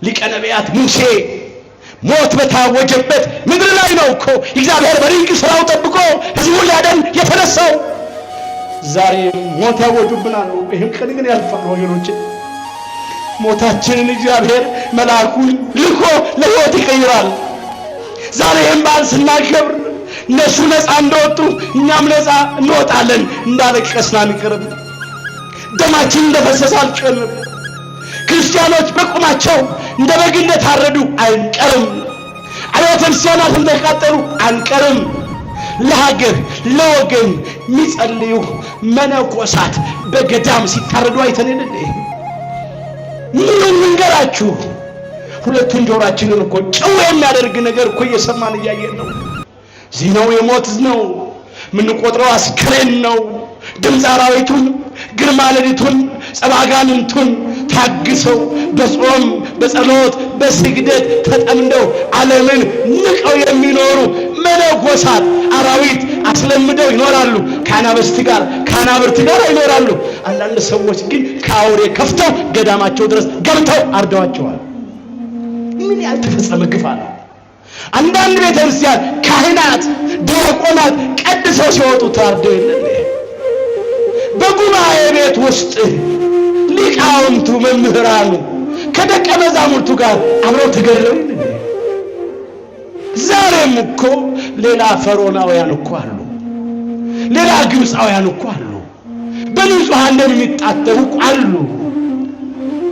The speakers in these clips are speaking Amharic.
ሊቀ ነቢያት ሙሴ ሞት በታወጀበት ምድር ላይ ነው እኮ እግዚአብሔር በድንቅ ስራው ጠብቆ ሕዝቡን ሊያድን የተነሳው። ዛሬ ሞት ያወጁብናል። ይህም ቀን ግን ያልፋል ወገኖቼ። ሞታችንን እግዚአብሔር መልአኩን ልኮ ለሕይወት ይቀይራል። ዛሬ ይህን በዓል ስናከብር እነሱ ነፃ እንደወጡ እኛም ነፃ እንወጣለን። እንዳለቀስን አንቀርም። ደማችን እንደፈሰሰ አልቀርም። ክርስቲያኖች በቁማቸው እንደ በግ እንደታረዱ አንቀርም። አብያተ ክርስቲያናት እንደተቃጠሉ አንቀርም። ለሀገር ለወገን የሚጸልዩ መነኮሳት በገዳም ሲታረዱ አይተን የለ? ምን እንንገራችሁ? ሁለቱን ጆሯችንን እኮ ጭው የሚያደርግ ነገር እኮ እየሰማን እያየን ነው። ዜናው የሞት ነው። የምንቆጥረው አስክሬን ነው። ድምፀ አራዊቱን፣ ግርማ ሌሊቱን፣ ጸባጋንንቱን ታግሰው በጾም በጸሎት በስግደት ተጠምደው ዓለምን ንቀው የሚኖሩ መነኮሳት አራዊት አስለምደው ይኖራሉ። ከአናብስት ጋር ከአናብርት ጋር ይኖራሉ። አንዳንድ ሰዎች ግን ከአውሬ ከፍተው ገዳማቸው ድረስ ገብተው አርደዋቸዋል። ምን ያልተፈጸመ ግፍ አለ? አንዳንድ ቤተ ክርስቲያን ካህናት፣ ዲያቆናት ቀድሰው ሲወጡ ታርደው የለ? በጉባኤ ቤት ውስጥ ሊቃውንቱ መምህራኑ ከደቀ መዛሙርቱ ጋር አብረው ተገድለው የለ? ዛሬም እኮ ሌላ ፈሮናውያን እኮ አሉ። ሌላ ግብፃውያን እኮ አሉ። በንጹሐን ደም የሚጣጠቡ እኮ አሉ።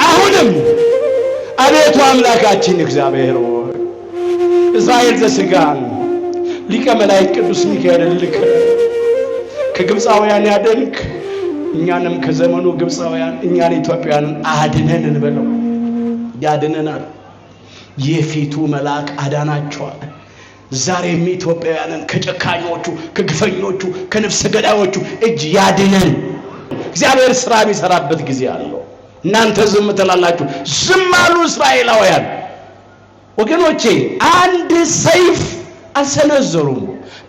አሁንም አቤቱ አምላካችን እግዚአብሔር ሆይ እስራኤል ዘሥጋን ሊቀ መላእክት ቅዱስ ሚካኤልን ልከህ ከግብፃውያን ያደንክ እኛንም ከዘመኑ ግብፃውያን እኛን ኢትዮጵያውያንን አድነን እንበለው። ያድነናል። የፊቱ መልአክ አዳናቸዋል። ዛሬም ኢትዮጵያውያንን ከጨካኞቹ፣ ከግፈኞቹ፣ ከነፍሰ ገዳዮቹ እጅ ያድነን። እግዚአብሔር ስራ የሚሰራበት ጊዜ አለው። እናንተ ዝም ትላላችሁ። ዝም አሉ እስራኤላውያን። ወገኖቼ አንድ ሰይፍ አልሰነዘሩም።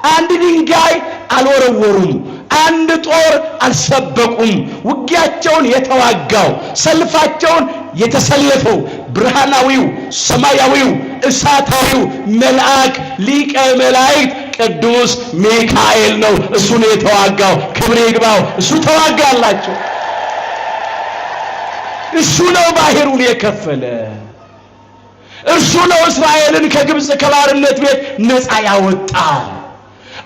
አንድ ድንጋይ አልወረወሩም። አንድ ጦር አልሰበቁም። ውጊያቸውን የተዋጋው ሰልፋቸውን የተሰለፈው ብርሃናዊው ሰማያዊው እሳታዊው መልአክ ሊቀ መላእክት ቅዱስ ሚካኤል ነው። እሱ ነው የተዋጋው። ክብር ይግባው። እሱ ተዋጋላቸው። እሱ ነው ባህሩን የከፈለ። እርሱ ነው እስራኤልን ከግብፅ ከባርነት ቤት ነፃ ያወጣ።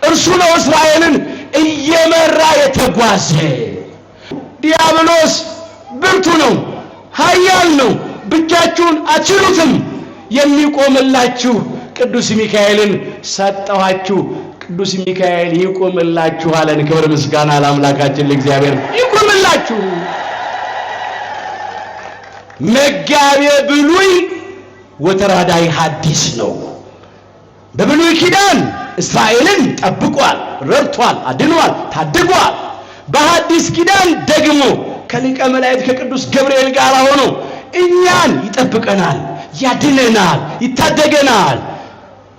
እርሱ ነው እስራኤልን እየመራ የተጓዘ። ዲያብሎስ ብርቱ ነው፣ ኃያል ነው። ብቻችሁን አትችሉትም። የሚቆምላችሁ ቅዱስ ሚካኤልን ሰጠኋችሁ። ቅዱስ ሚካኤል ይቆምላችሁ አለን። ክብር ምስጋና ለአምላካችን ለእግዚአብሔር። ይቆምላችሁ። መጋቤ ብሉይ ወተራዳይ ሐዲስ ነው። በብሉይ ኪዳን እስራኤልን ጠብቋል፣ ረድቷል፣ አድኗል፣ ታድጓል። በሐዲስ ኪዳን ደግሞ ከሊቀ መላእክት ከቅዱስ ገብርኤል ጋር ሆኖ እኛን ይጠብቀናል፣ ያድነናል፣ ይታደገናል።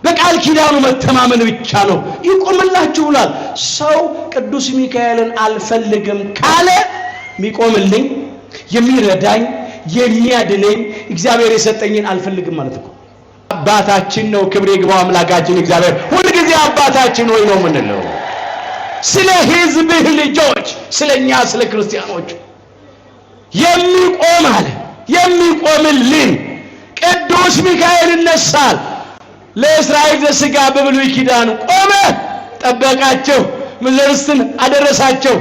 በቃል ኪዳኑ መተማመን ብቻ ነው። ይቆምላችሁ ብሏል። ሰው ቅዱስ ሚካኤልን አልፈልግም ካለ የሚቆምልኝ የሚረዳኝ የሚያድነኝ እግዚአብሔር የሰጠኝን አልፈልግም ማለት እኮ አባታችን ነው። ክብር ይግባው አምላካችን እግዚአብሔር። ሁልጊዜ አባታችን ሆይ ነው የምንለው። ስለ ሕዝብህ ልጆች፣ ስለ እኛ ስለ ክርስቲያኖች የሚቆም አለ የሚቆምልን ቅዱስ ሚካኤል ይነሳል። ለእስራኤል ዘሥጋ በብሉይ ኪዳን ቆመ፣ ጠበቃቸው፣ ምድረ ርስትን አደረሳቸው።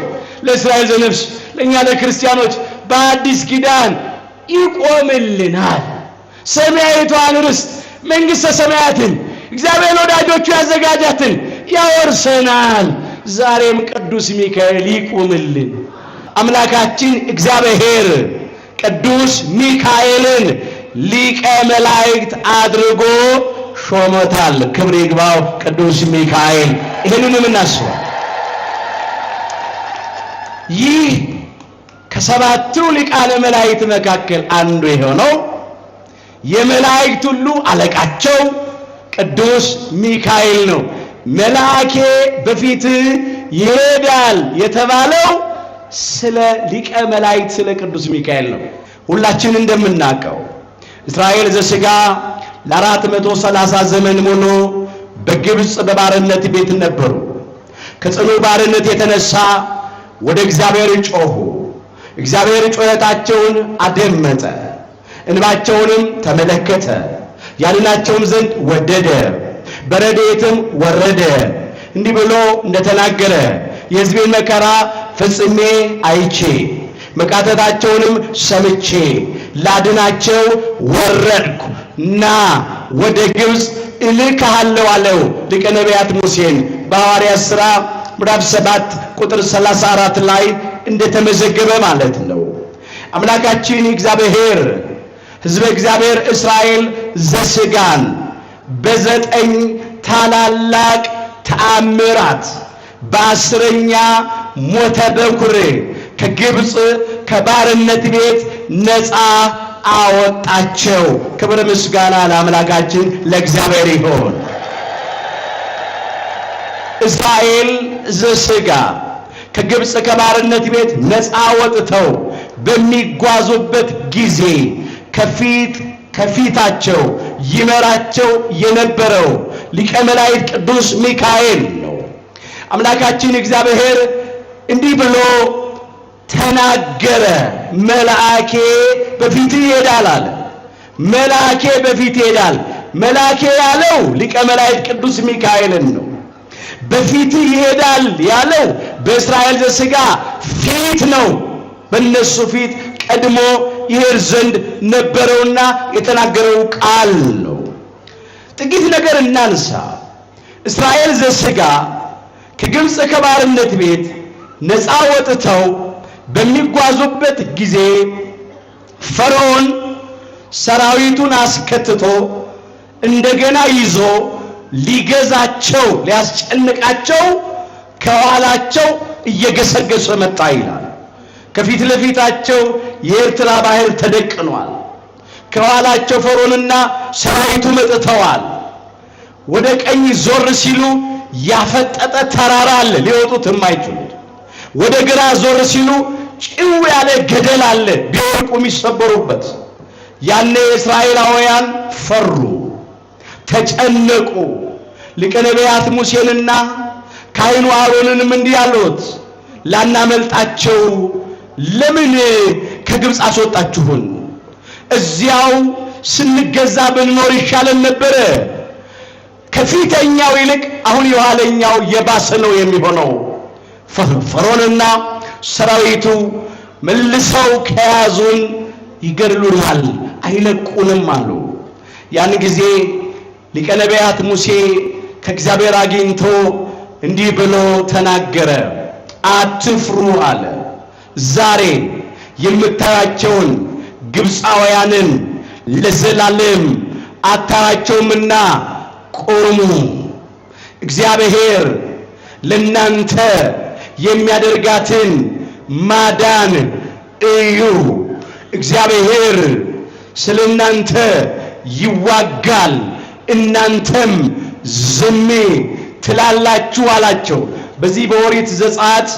ለእስራኤል ዘነፍስ ለእኛ ለክርስቲያኖች በአዲስ ኪዳን ይቆምልናል። ሰማያዊቷን ርስት መንግሥተ ሰማያትን እግዚአብሔር ወዳጆቹ ያዘጋጃትን ያወርሰናል። ዛሬም ቅዱስ ሚካኤል ይቁምልን። አምላካችን እግዚአብሔር ቅዱስ ሚካኤልን ሊቀ መላእክት አድርጎ ሾሞታል። ክብር ይግባው ቅዱስ ሚካኤል። ይህንንም እናስበው። ይህ ከሰባቱ ሊቃነ መላእክት መካከል አንዱ የሆነው የመላእክት ሁሉ አለቃቸው ቅዱስ ሚካኤል ነው። መልአኬ በፊት ይሄዳል የተባለው ስለ ሊቀ መላእክት ስለ ቅዱስ ሚካኤል ነው። ሁላችን እንደምናውቀው እስራኤል ዘሥጋ ለ430 ዘመን ሙሉ በግብፅ በባርነት ቤት ነበሩ። ከጽኑ ባርነት የተነሳ ወደ እግዚአብሔር ጮኹ። እግዚአብሔር ጩኸታቸውን አደመጠ፣ እንባቸውንም ተመለከተ፣ ያድናቸውም ዘንድ ወደደ፣ በረድኤትም ወረደ። እንዲህ ብሎ እንደተናገረ የሕዝቤን መከራ ፈጽሜ አይቼ መቃተታቸውንም ሰምቼ ላድናቸው ወረድኩ ና ወደ ግብፅ እልክሃለሁ አለው ሊቀ ነቢያት ሙሴን በሐዋርያት ሥራ ምዕራፍ 7 ቁጥር 34 ላይ እንደተመዘገበ ማለት ነው። አምላካችን እግዚአብሔር ሕዝበ እግዚአብሔር እስራኤል ዘሥጋን በዘጠኝ ታላላቅ ተአምራት በአስረኛ ሞተ በኩር ከግብፅ ከባርነት ቤት ነፃ አወጣቸው። ክብር ምስጋና ለአምላካችን ለእግዚአብሔር ይሁን። እስራኤል ዘሥጋ ከግብፅ ከባርነት ቤት ነፃ ወጥተው በሚጓዙበት ጊዜ ከፊት ከፊታቸው ይመራቸው የነበረው ሊቀ መላእክት ቅዱስ ሚካኤል ነው። አምላካችን እግዚአብሔር እንዲህ ብሎ ተናገረ። መልአኬ በፊት ይሄዳል አለ። መልአኬ በፊት ይሄዳል። መልአኬ ያለው ሊቀ መላእክት ቅዱስ ሚካኤልን ነው። በፊት ይሄዳል ያለው በእስራኤል ዘሥጋ ፊት ነው። በእነሱ ፊት ቀድሞ ይሄድ ዘንድ ነበረውና የተናገረው ቃል ነው። ጥቂት ነገር እናንሳ። እስራኤል ዘሥጋ ከግብፅ ከባርነት ቤት ነፃ ወጥተው በሚጓዙበት ጊዜ ፈርዖን ሰራዊቱን አስከትቶ እንደገና ይዞ ሊገዛቸው ሊያስጨንቃቸው ከኋላቸው እየገሰገሰ መጣ ይላል። ከፊት ለፊታቸው የኤርትራ ባህር ተደቅኗል። ከኋላቸው ፈርዖንና ሰራዊቱ መጥተዋል። ወደ ቀኝ ዞር ሲሉ ያፈጠጠ ተራራ አለ፣ ሊወጡት የማይችሉት። ወደ ግራ ዞር ሲሉ ጭው ያለ ገደል አለ፣ ቢወድቁ የሚሰበሩበት። ያኔ እስራኤላውያን ፈሩ፣ ተጨነቁ። ሊቀ ነቢያት ሙሴንና ካህኑ አሮንንም እንዲህ አሉት፣ ላናመልጣቸው ለምን ከግብፅ አስወጣችሁን? እዚያው ስንገዛ ብንኖር ይሻለን ነበረ። ከፊተኛው ይልቅ አሁን የኋለኛው የባሰ ነው የሚሆነው። ፈርዖንና ሰራዊቱ መልሰው ከያዙን ይገድሉናል፣ አይለቁንም አሉ። ያን ጊዜ ሊቀ ነቢያት ሙሴ ከእግዚአብሔር አግኝቶ እንዲህ ብሎ ተናገረ። አትፍሩ አለ። ዛሬ የምታያቸውን ግብፃውያንን ለዘላለም አታያቸውምና ቁሙ። እግዚአብሔር ለናንተ የሚያደርጋትን ማዳን እዩ። እግዚአብሔር ስለ እናንተ ይዋጋል፣ እናንተም ዝም ትላላችሁ አላቸው። በዚህ በኦሪት ዘጸአት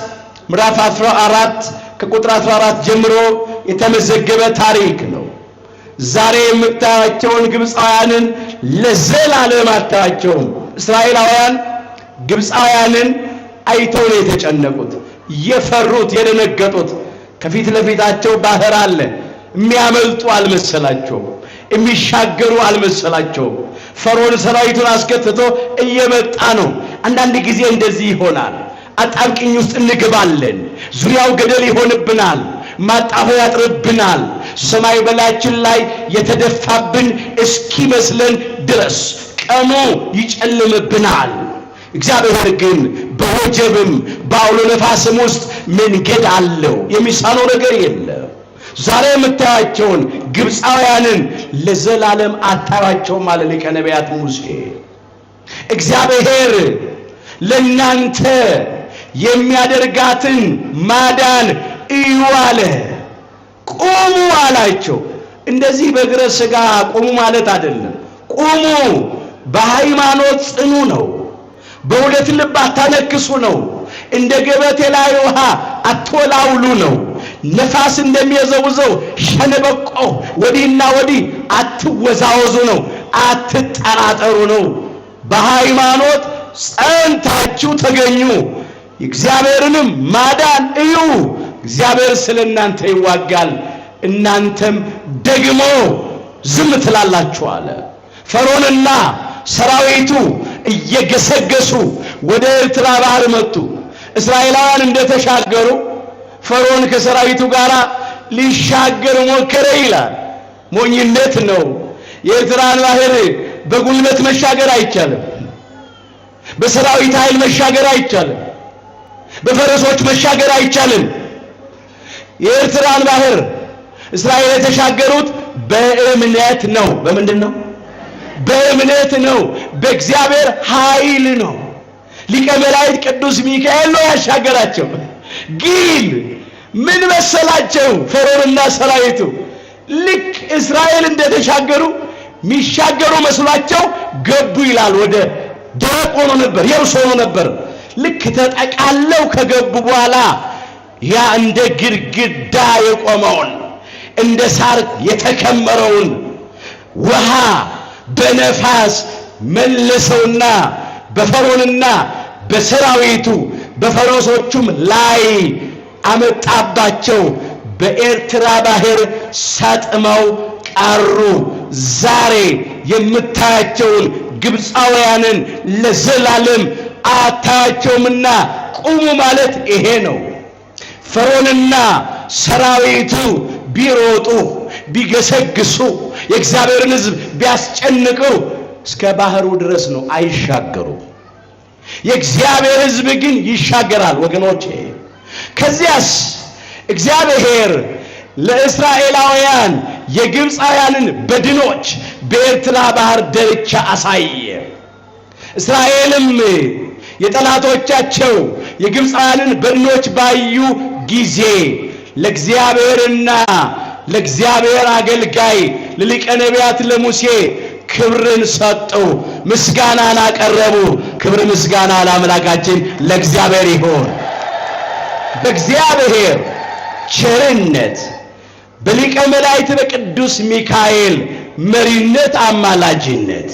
ምዕራፍ 14 ከቁጥር 14 ጀምሮ የተመዘገበ ታሪክ ነው። ዛሬ የምታያቸውን ግብፃውያንን ለዘላለም አታያቸውም። እስራኤላውያን ግብፃውያንን አይተው ነው የተጨነቁት፣ የፈሩት፣ የደነገጡት። ከፊት ለፊታቸው ባህር አለ። የሚያመልጡ አልመሰላቸውም። የሚሻገሩ አልመሰላቸውም። ፈርዖን ሰራዊቱን አስከትቶ እየመጣ ነው። አንዳንድ ጊዜ እንደዚህ ይሆናል። አጣብቂኝ ውስጥ እንገባለን። ዙሪያው ገደል ይሆንብናል። ማጣፈ ያጥርብናል። ሰማይ በላያችን ላይ የተደፋብን እስኪመስለን ድረስ ቀኑ ይጨልምብናል። እግዚአብሔር ግን በወጀብም በአውሎ ነፋስም ውስጥ መንገድ አለው። የሚሳነው ነገር የለም። ዛሬ የምታያቸውን ግብፃውያንን ለዘላለም አታያቸውም አለ ሊቀ ነቢያት ሙሴ። እግዚአብሔር ለእናንተ የሚያደርጋትን ማዳን እዩ አለ። ቁሙ አላቸው። እንደዚህ በእግረ ሥጋ ቁሙ ማለት አይደለም። ቁሙ በሃይማኖት ጽኑ ነው። በሁለት ልብ አታነክሱ ነው። እንደ ገበቴ ላይ ውሃ አትወላውሉ ነው። ነፋስ እንደሚወዘውዘው ሸንበቆ ወዲህና ወዲህ አትወዛወዙ ነው፣ አትጠራጠሩ ነው። በሃይማኖት ጸንታችሁ ተገኙ፣ እግዚአብሔርንም ማዳን እዩ። እግዚአብሔር ስለ እናንተ ይዋጋል፣ እናንተም ደግሞ ዝም ትላላችሁ አለ። ፈርዖንና ሰራዊቱ እየገሰገሱ ወደ ኤርትራ ባህር መጡ። እስራኤላውያን እንደተሻገሩ ፈርዖን ከሰራዊቱ ጋር ሊሻገር ሞከረ ይላል። ሞኝነት ነው። የኤርትራን ባህር በጉልበት መሻገር አይቻልም። በሰራዊት ኃይል መሻገር አይቻልም። በፈረሶች መሻገር አይቻልም። የኤርትራን ባህር እስራኤል የተሻገሩት በእምነት ነው። በምንድን ነው? በእምነት ነው። በእግዚአብሔር ኃይል ነው። ሊቀ መላእክት ቅዱስ ሚካኤል ነው ያሻገራቸው። ግን ምን መሰላቸው? ፈርዖንና ሰራዊቱ ልክ እስራኤል እንደተሻገሩ ሚሻገሩ መስሏቸው ገቡ ይላል። ወደ ደረቅ ሆኖ ነበር፣ የብስ ሆኖ ነበር። ልክ ተጠቃለው ከገቡ በኋላ ያ እንደ ግድግዳ የቆመውን እንደ ሳር የተከመረውን ውሃ በነፋስ መለሰውና በፈርዖንና በሰራዊቱ በፈረሶቹም ላይ አመጣባቸው። በኤርትራ ባህር ሰጥመው ቀሩ። ዛሬ የምታያቸውን ግብፃውያንን ለዘላለም አታያቸውምና ቁሙ ማለት ይሄ ነው። ፈርዖንና ሰራዊቱ ቢሮጡ ቢገሰግሱ የእግዚአብሔርን ሕዝብ ቢያስጨንቁ እስከ ባህሩ ድረስ ነው፣ አይሻገሩ። የእግዚአብሔር ሕዝብ ግን ይሻገራል ወገኖቼ። ከዚያስ እግዚአብሔር ለእስራኤላውያን የግብፃውያንን በድኖች በኤርትራ ባህር ዳርቻ አሳየ። እስራኤልም የጠላቶቻቸው የግብፃውያንን በድኖች ባዩ ጊዜ ለእግዚአብሔርና ለእግዚአብሔር አገልጋይ ለሊቀ ነቢያት ለሙሴ ክብርን ሰጡ፣ ምስጋናን አቀረቡ። ክብር ምስጋና ለአምላካችን ለእግዚአብሔር ይሁን። በእግዚአብሔር ቸርነት በሊቀ መላእክት በቅዱስ ሚካኤል መሪነት አማላጅነት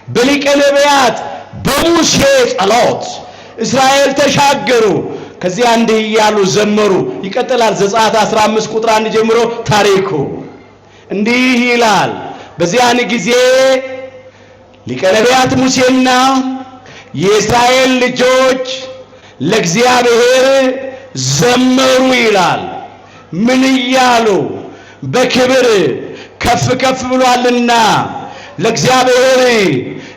በሊቀ ነቢያት በሙሴ ጸሎት እስራኤል ተሻገሩ። ከዚያ እንዲህ እያሉ ዘመሩ። ይቀጥላል። ዘጸአት 15 ቁጥር 1 ጀምሮ ታሪኩ እንዲህ ይላል። በዚያን ጊዜ ሊቀ ነቢያት ሙሴና የእስራኤል ልጆች ለእግዚአብሔር ዘመሩ ይላል። ምን እያሉ? በክብር ከፍ ከፍ ብሏልና ለእግዚአብሔር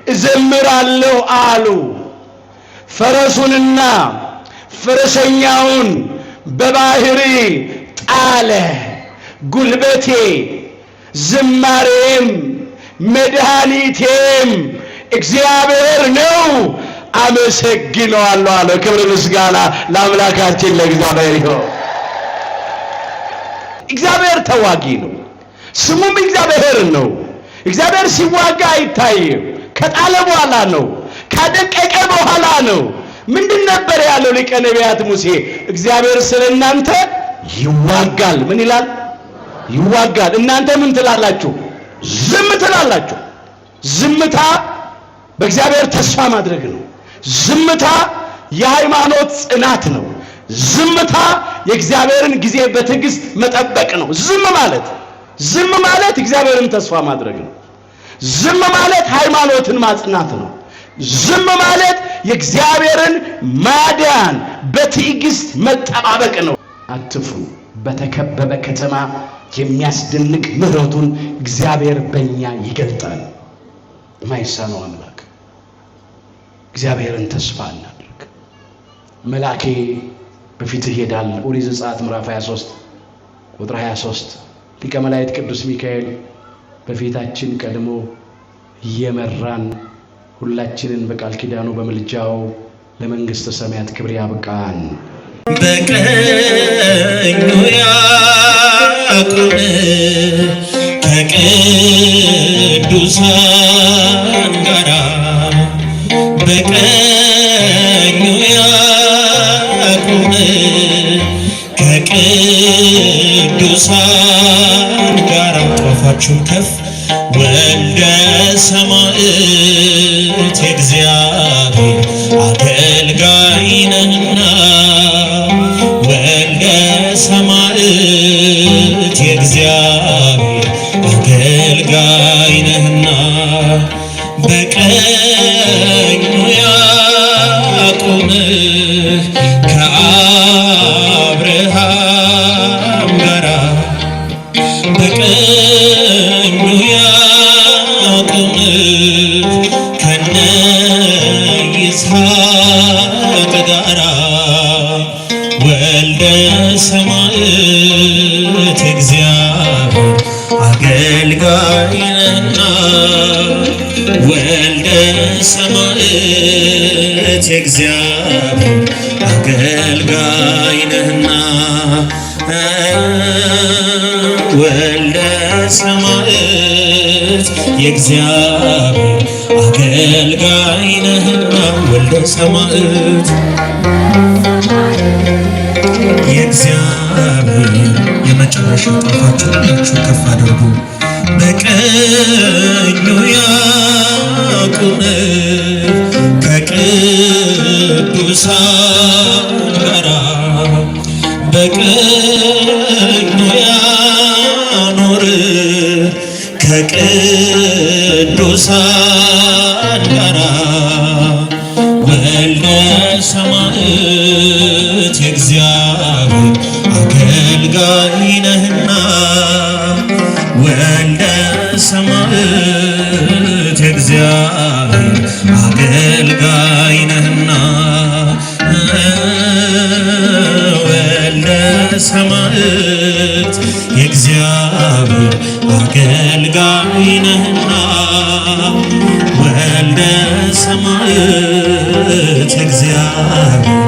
እዘምራለሁ አሉ። ፈረሱንና ፈረሰኛውን በባህር ጣለ። ጉልበቴ ዝማሬም መድኃኒቴም እግዚአብሔር ነው፣ አመሰግነዋለሁ አለ። ክብር ምስጋና ለአምላካችን ለእግዚአብሔር ይሁን። እግዚአብሔር ተዋጊ ነው፣ ስሙም እግዚአብሔር ነው። እግዚአብሔር ሲዋጋ አይታይም። ከጣለ በኋላ ነው፣ ካደቀቀ በኋላ ነው። ምንድን ነበር ያለው ሊቀ ነቢያት ሙሴ? እግዚአብሔር ስለ እናንተ ይዋጋል። ምን ይላል? ይዋጋል። እናንተ ምን ትላላችሁ? ዝም ትላላችሁ። ዝምታ በእግዚአብሔር ተስፋ ማድረግ ነው። ዝምታ የሃይማኖት ጽናት ነው። ዝምታ የእግዚአብሔርን ጊዜ በትዕግስት መጠበቅ ነው። ዝም ማለት ዝም ማለት እግዚአብሔርን ተስፋ ማድረግ ነው። ዝም ማለት ሃይማኖትን ማጽናት ነው። ዝም ማለት የእግዚአብሔርን ማዳን በትዕግስት መጠባበቅ ነው። አትፍሩ። በተከበበ ከተማ የሚያስደንቅ ምሕረቱን እግዚአብሔር በእኛ ይገልጣል። የማይሳነው አምላክ እግዚአብሔርን ተስፋ እናድርግ። መልአኬ በፊትህ ይሄዳል። ኦሪት ዘጸአት ምዕራፍ 23 ቁጥር 23 ሊቀ መላእክት ቅዱስ ሚካኤል በፊታችን ቀድሞ እየመራን ሁላችንን በቃል ኪዳኑ በምልጃው ለመንግሥተ ሰማያት ክብር ያብቃን። በቀኙ ያቁም ከቅዱሳን ጋራ በቀኙ ያቁም ከቅዱሳን ጋር ጧፋችሁን ከፍ ወልደ ሰማዕት የእግዚአብሔር አገልጋይ ነህና ወልደ ሰማዕት የእግዚአብሔር አገልጋይ ነህና በቀኙ ያቁምህ ከአብርሃም ጋራ በቀኙ ያቁምህ ከነ ይስሐቅ ጋራ ወልደ ሰማዕት እግዚአብሔር አገልጋይ ነህና ወልደ ሰማዕት እግዚአብሔር አገልጋይ ነህና ወልደ ሰማዕት የእግዚአብሔር አገልጋይ ነህና ወልደ ሰማዕት የእግዚአብሔር የመጨረሻ ጧፋችሁን ሁላችሁ ከፍ አድርጉ። በቀኙ ያቁምህ ከቅዱሳን ጋራ በቀኙ ያኖርህ ከቅዱሳን ጋራ ወልደ ሰማዕት የእግዚአብሔር አገልጋይ ነህና ወልደ ሰማዕት የእግዚአብሔር አገልጋይ ነህና ወልደ ሰማዕት የእግዚአብሔር አገልጋይ ነህና ወልደ ሰማዕት የእግዚአብሔር